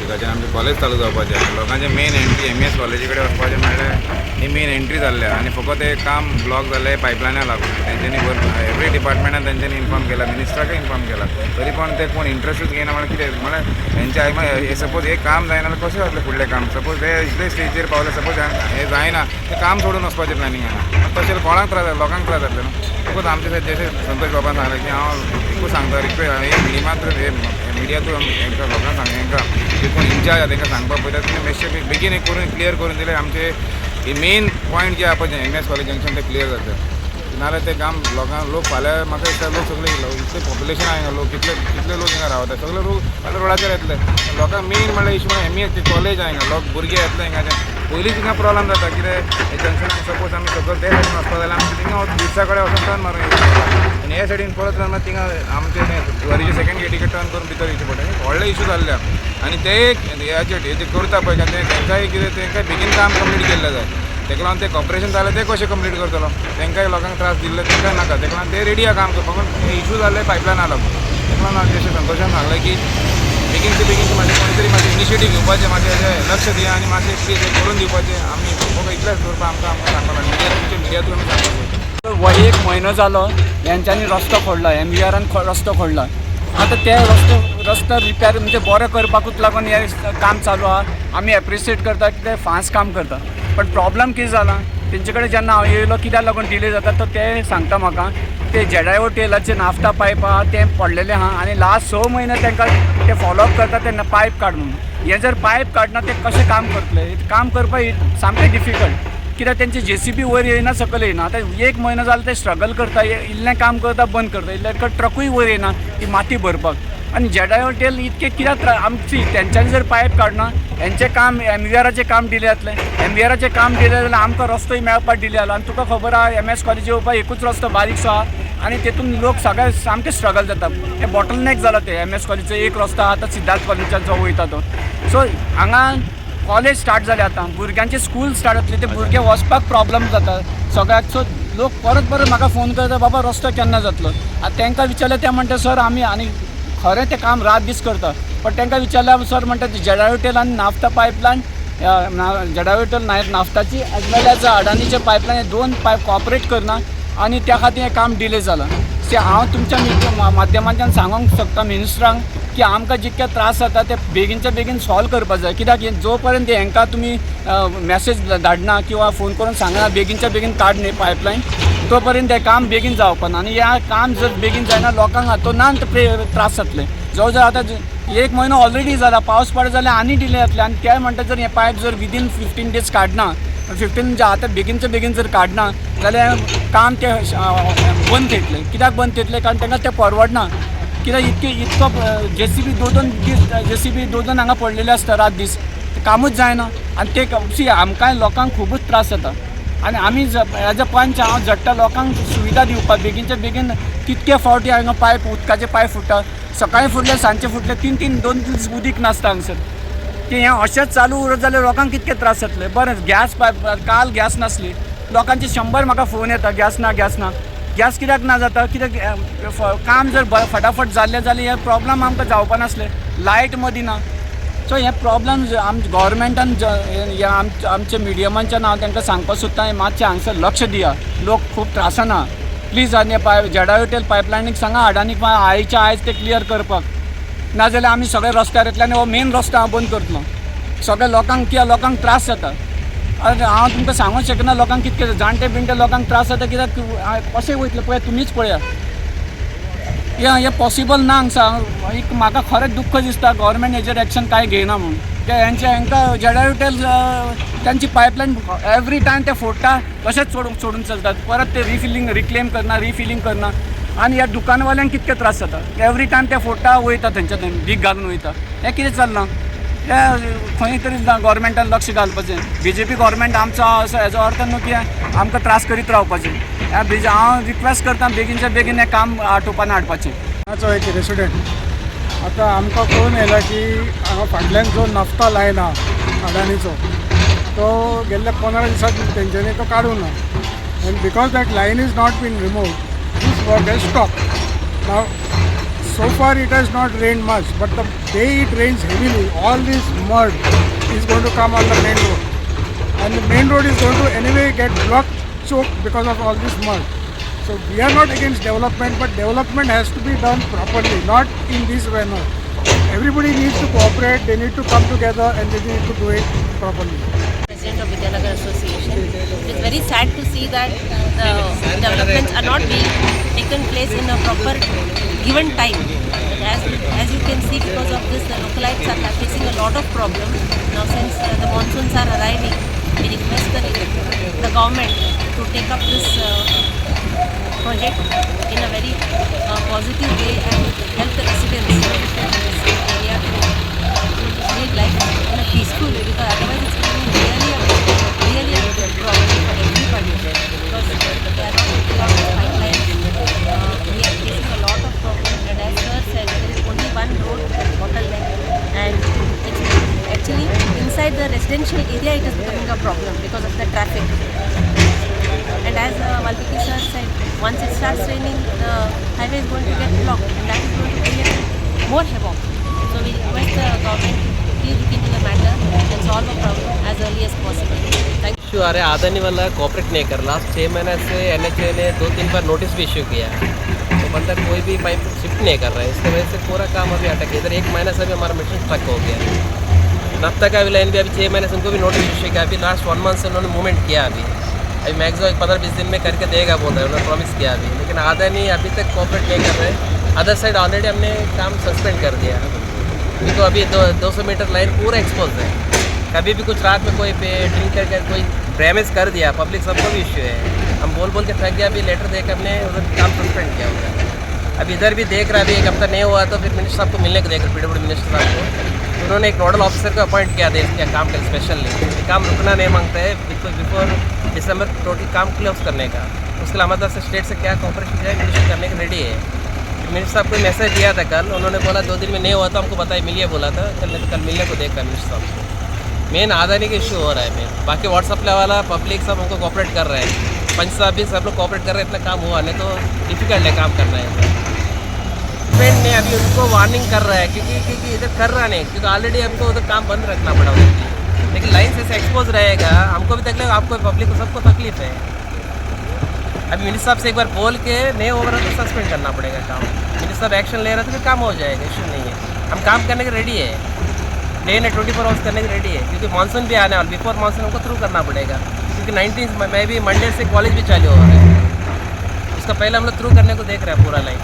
ट्राफिकाचें. आमचें कॉलेज चालू जावपाचें आसा. लोकांचे मेन एंट्री एमईएस कॉलेजी कडेन वचपाचें म्हणल्यार ही मेन एंट्री जाल्ली आहा आनी फकत तें काम ब्लॉक जाल्लें पायपलायना लागून. तेंच्यांनी एवरी डिपार्टमेंटान तेंच्यांनी इन्फॉर्म केला, मिनिस्टराकय इन्फॉर्म केला, तरी पण ते कोण इंट्रस्टूच घेयना. म्हणल्यार कितें म्हणल्यार हेंच्या सपोज हें काम जायना जाल्यार कशें जातलें फुडलें काम? सपोज हे इतले स्टेजीर पावले, सपोज हें जायना, तें काम सोडून वचपाचें प्लॅनिंग आहा. तशें कोणाक त्रास जाता? लोकांक त्रास जातले न्हू. फकत आमचे जशें संतोष बाबान सांगलें की हांव एकूच सांगता, रिक्वेस्ट हे मिडिया थ्रू, हे मिडिया थ्रू हेंकां लोकांक सांग, हेंकां जे कोण इन्चार्ज आहा तेंकां सांगपाक पळयता, तुमी मातशें बेगीन एक करून क्लियर करून दिलें, आमचे ही मेन पॉयंट जे आहा पळय एमईएस कॉलेज जंक्शन, तें क्लियर जातलें. नाल्यार तें काम लोकांक, लोक फाल्यां म्हाका दिसता लोक सगळे, इतले पॉप्युलेशन आहा हांगा, लोक कितले कितले लोक हिंगा रावता, सगळे लोक फाल्यां रोडाचेर येतले. लोकांक मेन म्हणल्यार इशू म्हणल्यार एमईएस कॉलेज आहा हिंगा. लोक भुरगे येतले हिंगाच्यान. पयलींच हिंगा प्रॉब्लम जाता. कितें जंक्शनाक सपोज आमी सकयल ते सायडीन वचपा जाल्यार आमी थिंगा दिसा कडेन वचून टर्न मारून येवचें पडटा आनी हे सायडीन परत टर्न मारून थिंगा आमचे तें जुवारीचे सेकंड गेटीक टर्न करून भितर येवचें पडटा. हे व्हडले इशू जाल्ले आहा आनी ते एक हेचेर हेजे करता पळय, तें तेंकांय कितें, तेंकां बेगीन काम कंप्लीट केल्लें जाय. तेका लागून तें कॉपरेशन जालें, तें कशें कंप्लीट करतलो? तेंकांय लोकांक त्रास दिल्ले तेंकां नाका. तेका लागून ते रेडी आहा काम करपाक, पूण इशू जाल्ले पायपलायना लागून. तेका लागून हांव जशें संतोशान सांगलें की बेगीन ते बेगीन मातशें कोणी तरी मातशें इनिशिएटीव घेवपाचें, मातशें हेजें लक्ष दिया आनी मातशें प्लीज हें करून दिवपाचें. आमी फकत इतलेंच दवरपा आमकां आमकां सांगपाक मिडिया, तुमच्या मिडिया थ्रू आमी सांगपाक. हो एक म्हयनो जालो हेंच्यांनी रस्तो खोडला, एमवीआरान रस्तो खोडला. आतां ते रस्तो रस्तो रिपेर म्हणजे बरो करपाकूच लागून हें काम चालू आहा. आमी एप्रिशिएट करता की ते फास्ट काम करता, पण प्रॉब्लम कितें जाला, तेंचे कडेन जेन्ना हांव येयलो कित्याक लागून डिले जाता, तो ते सांगता म्हाका ते जेडायो टेलाचे नाफ्ता पायप आहा तें पडलेलें आहा आनी लास्ट 6 म्हयने तांकां ते फॉलोअप करता तेन्ना पायप काड म्हणून. हे जर पायप काडना, ते कशें काम करतले? काम करपाक सामकें डिफिकल्ट, कित्याक तेंची जेसीबी वयर येयना, सकयल येयना. आतां एक म्हयनो जालो ते स्ट्रगल करता. इल्लें काम करता, बंद करता. इल्लें ट्रकूय वयर येयना ती माती भरपाक. आनी जेडायो टेल इतके कित्याक आमची तेंच्यांनी जर पायप काडना, हेंचें काम एमवीआराचें काम डिले जातलें. एमवीआराचें काम डिले जाल्यार आमकां रस्तोय मेळपाक डिले जालो. आनी तुका खबर आहा, एमईएस कॉलेज येवपाक एकूच रस्तो बारीकसो आहा आनी तेतून लोक सगळे सामके स्ट्रगल जाता. ते बॉटल नेक जाला ते एमईएस कॉलेजीचो एक रस्तो आहा, आतां सिद्धार्थ कॉलेजान जो वयता तो. सो हांगा कॉलेज स्टार्ट जाले, आतां भुरग्यांचे स्कूल स्टार्ट जातले, ते भुरगे वचपाक प्रॉब्लम जाता सगळ्याक. सो लोक परत परत म्हाका फोन करता, बाबा रस्तो केन्ना जातलो? आतां तांकां विचारलें, ते म्हणटा सर आमी, आनी खरें तें काम रात दीस करता, पण तांकां विचारल्यार सर म्हणटा जेडायोटेल आनी नाफ्ता पायपलायन, जेडायोटेल नाफ्ताची एज वेल एज अडानीचे पायपलायन, हे दोन पायप कॉपरेट करना आनी त्या खातीर हें काम डिले जालां. से हांव तुमच्या माध्यमांतल्यान सांगूंक शकता मिनिस्टरांक की आमकां जितके त्रास जाता ते बेगीनच्या बेगीन सॉल्व करपा जाय, कित्याक हे जो पर्यंत हेंकां तुमी मॅसेज धाडना किंवा फोन करून सांगना बेगीनच्या बेगीन काड न्ही पायपलायन, तो पर्यंत हें काम बेगीन जावपा ना. आनी ह्या काम जर बेगीन जायना, लोकांक हातूंत त्रास जातले. जवळ जवळ आतां एक म्हयनो ऑलरेडी जाला. पावस पडत जाल्यार आनी डिले जातले. आनी ते म्हणटा जर हें पायप जर विदीन 15 डेज काडना, 15 म्हणजे आतां बेगीनच्या बेगीन जर काडना जाल्यार काम तें बंद जातलें. कित्याक बंद जातलें? कारण तांकां तें परवडना, कित्याक इतके इतको जेसीबी दोन दोन दीस, जेसीबी दोन दोन हांगा पडलेले आसता रात दीस, कामूच जायना. आनी ते सी आमकां लोकांक खुबूच त्रास जाता आनी आमी एज अ पंच हांव झडटा लोकांक सुविधा दिवपाक बेगीनच्या बेगीन. कितके फावटी हांगा पायप, उदकाचे पायप फुट्टा. सकाळी फुटले, सांजचे फुटले, तीन तीन दोन दीस उदीक नासता हांगसर. की हें अशेंच चालू उरत जाल्यार लोकांक कितके त्रास जातले? बरें, गॅस पायप, काल गॅस नासली. लोकांचे 100 म्हाका फोन येता, गॅस ना, गॅस ना. गॅस कित्याक ना जाता? कित्याक काम जर फटाफट जाल्लें जाल्यार हे प्रॉब्लम आमकां जावपा नासले. लायट मदीं ना. सो हे प्रॉब्लम आम गव्हर्मेंटान हे आमच्या मिडियमांच्यान हांव तांकां सांगपाक सोदता, हें मातशें हांगसर लक्ष दिया. लोक खूब त्रासान आहा. प्लीज आनी पाय जेडायोटेल पायपलायनीक सांगा अडानीक आयच्या आयज ते क्लियर करपाक, नाजाल्यार आमी सगळे रस्त्यार येतले आनी हो मेन रस्तो हांव बंद करतलो सगळे लोकांक, कित्याक लोकांक त्रास जाता. आनी हांव तुमकां सांगूंक शकना लोकांक कितके, जाणटे बिणटे लोकांक त्रास जाता, कित्याक कशें वयतले पळय, तुमीच पळया. हें हें पॉसिबल ना हांगसर. एक म्हाका खरेंच दुख्ख दिसता, गव्हर्मेंट हेजेर एक्शन कांय घेयना म्हूण. ते हेंचे हेंकां जेडायोटेल तांची पायपलायन एवरी टायम ते फोडटा, तशेंच सोडून सोडून चलतात. परत ते रिफिलींग रिक्लेम करना, रिफिलींग करना. आनी ह्या दुकानवाल्यांक कितके त्रास जाता. एवरी टायम ते फोडटा, वयता, थंयच्या थंय भीक घालून वयता. हें कितें चल्लां? हें खंय तरी गव्हर्मेंटान लक्ष घालपाचें. बीजेपी गव्हर्मेंट आमचो असो, हेजो अर्थ न्हू की आमकां त्रास करीत रावपाचें. ह्या बीज हांव रिक्वेस्ट करता, बेगीनच्या बेगीन हें काम आटोवपान हाडपाचें. हांगाचो एक रेसिडेंट. आतां आमकां कळून येयला की हांगा फाटल्यान जो नफ्ता लायन आहा अडानीचो, तो गेल्ल्या 15 दिसांत तेंच्यांनी तो काडूंक ना and because that line is not bin remove, these work has stop. Now So far it has not rained much, but the day it rains heavily, all this mud is going to come on the main road. And the main road is going to anyway get blocked, choked because of all this mud. So we are not against development, but development has to be done properly, not in this manner. Everybody needs to cooperate, they need to come together and they need to do it properly. President of Vidyanagar Association. It is very sad to see that the developments are not being taken place in a proper given time. But as you can see, because of this, the localites are facing a lot of problems. Now, since the monsoons are arriving, we request the government to take up this project in a very positive way and help the residents of this area to lead life in a peaceful way, because otherwise it's becoming really a big problem for everybody, because they are not putting out the pipelines. We are facing a lot of problems, and as sir said, there is only one road bottleneck, and it's actually inside the residential area it is becoming a problem because of the traffic. And as Valmiki sir said, once it starts raining, the highway is going to get blocked, and that is going to create more havoc. So we request the government to please look into the matter and solve the problem as early as possible. Thank you. Issue आ रहा है, आदानी वाला cooperate नहीं कर। Last 6 महीने से NHA ने 2-3 bar notice भी issue किया है, तो बंदा कोई भी पाइप शिफ्ट नहीं कर रहा है। इसकी वजह से पूरा काम अभी अटक है। इधर 1 महीना से अभी हमारा मशीन स्ट्रक हो गया है। नफ्ता का भी लाइन भी अभी 6 महीने से उनको भी नोटिस इश्यू किया। अभी लास्ट 1 मंथ से उन्होंने मूवमेंट किया। अभी अभी मैक्सिमम 15-20 दिन में करके देगा बोल रहे हैं, उन्होंने प्रॉमिस किया अभी। लेकिन आदानी अभी तक कोऑपरेट नहीं कर रहे। अदर साइड ऑलरेडी हमने काम सस्पेंड कर दिया, क्योंकि अभी 200 मीटर लाइन पूरा एक्सपोज है। कभी भी कुछ रात में कोई पे ड्रिंक करके कोई डैमेज कर दिया, पब्लिक सबको भी इश्यू है। हम बोल बोल के थक गया। अभी लेटर दे के हमने उधर काम सस्पेंड किया उधर। अभी इधर भी देख रहा है, अभी 1 हफ्ता नहीं हुआ तो फिर मिनिस्टर साहब को मिलने को देख रहे, पीडब्ल्यूडी मिनिस्टर साहब को। उन्होंने एक नोडल ऑफिसर को अपॉइंट किया था इसके काम के स्पेशली। काम रुकना नहीं मांगता है, because before December total काम क्लोज करने का। उसके लिए हमारे से स्टेट से क्या कॉपरेशन चाहिए मिनिस्टर करने के रेडी है। मिनिस्टर साहब को मैसेज दिया था कल, उन्होंने बोला 2 दिन में नहीं हुआ तो हमको बताइए, मिलिए बोला था कल, नहीं तो कल मिलने को देख रहा है मिनिस्टर साहब को। मेन आदानी का इशू हो रहा है मेन। बाकी व्हाट्सअप वाला पब्लिक सब हमको कॉपरेट कर रहे हैं, पंच साहब भी सब लोग कॉपरेट कर रहे हैं। इतना काम हुआ नहीं तो डिफिकल्ट है काम करना है। गवर्नमेंट ने अभी उनको वार्निंग कर रहा है, क्योंकि इधर कर रहा नहीं, क्योंकि ऑलरेडी हमको उधर काम बंद रखना पड़ा उधर। लेकिन लाइन से एक्सपोज रहेगा, हमको भी तकलीफ, आपको पब्लिक को सबको तकलीफ है। अभी मिनिस्टर साहब से एक बार बोल के नहीं हो रहा तो सस्पेंड करना पड़ेगा काम। मिनिस्टर साहब एक्शन ले रहे तो फिर काम हो जाएगा, इशू नहीं है। हम काम करने के रेडी है, डे नाइट 24 आवर्स करने के रेडी है, क्योंकि मानसून भी आने वाला, बिफोर मानसून हमको थ्रू करना पड़ेगा। क्योंकि 19 मैं भी मंडे से कॉलेज भी चालू हो रहा है, उसका पहले हम लोग थ्रू करने को देख रहे हैं पूरा लाइन।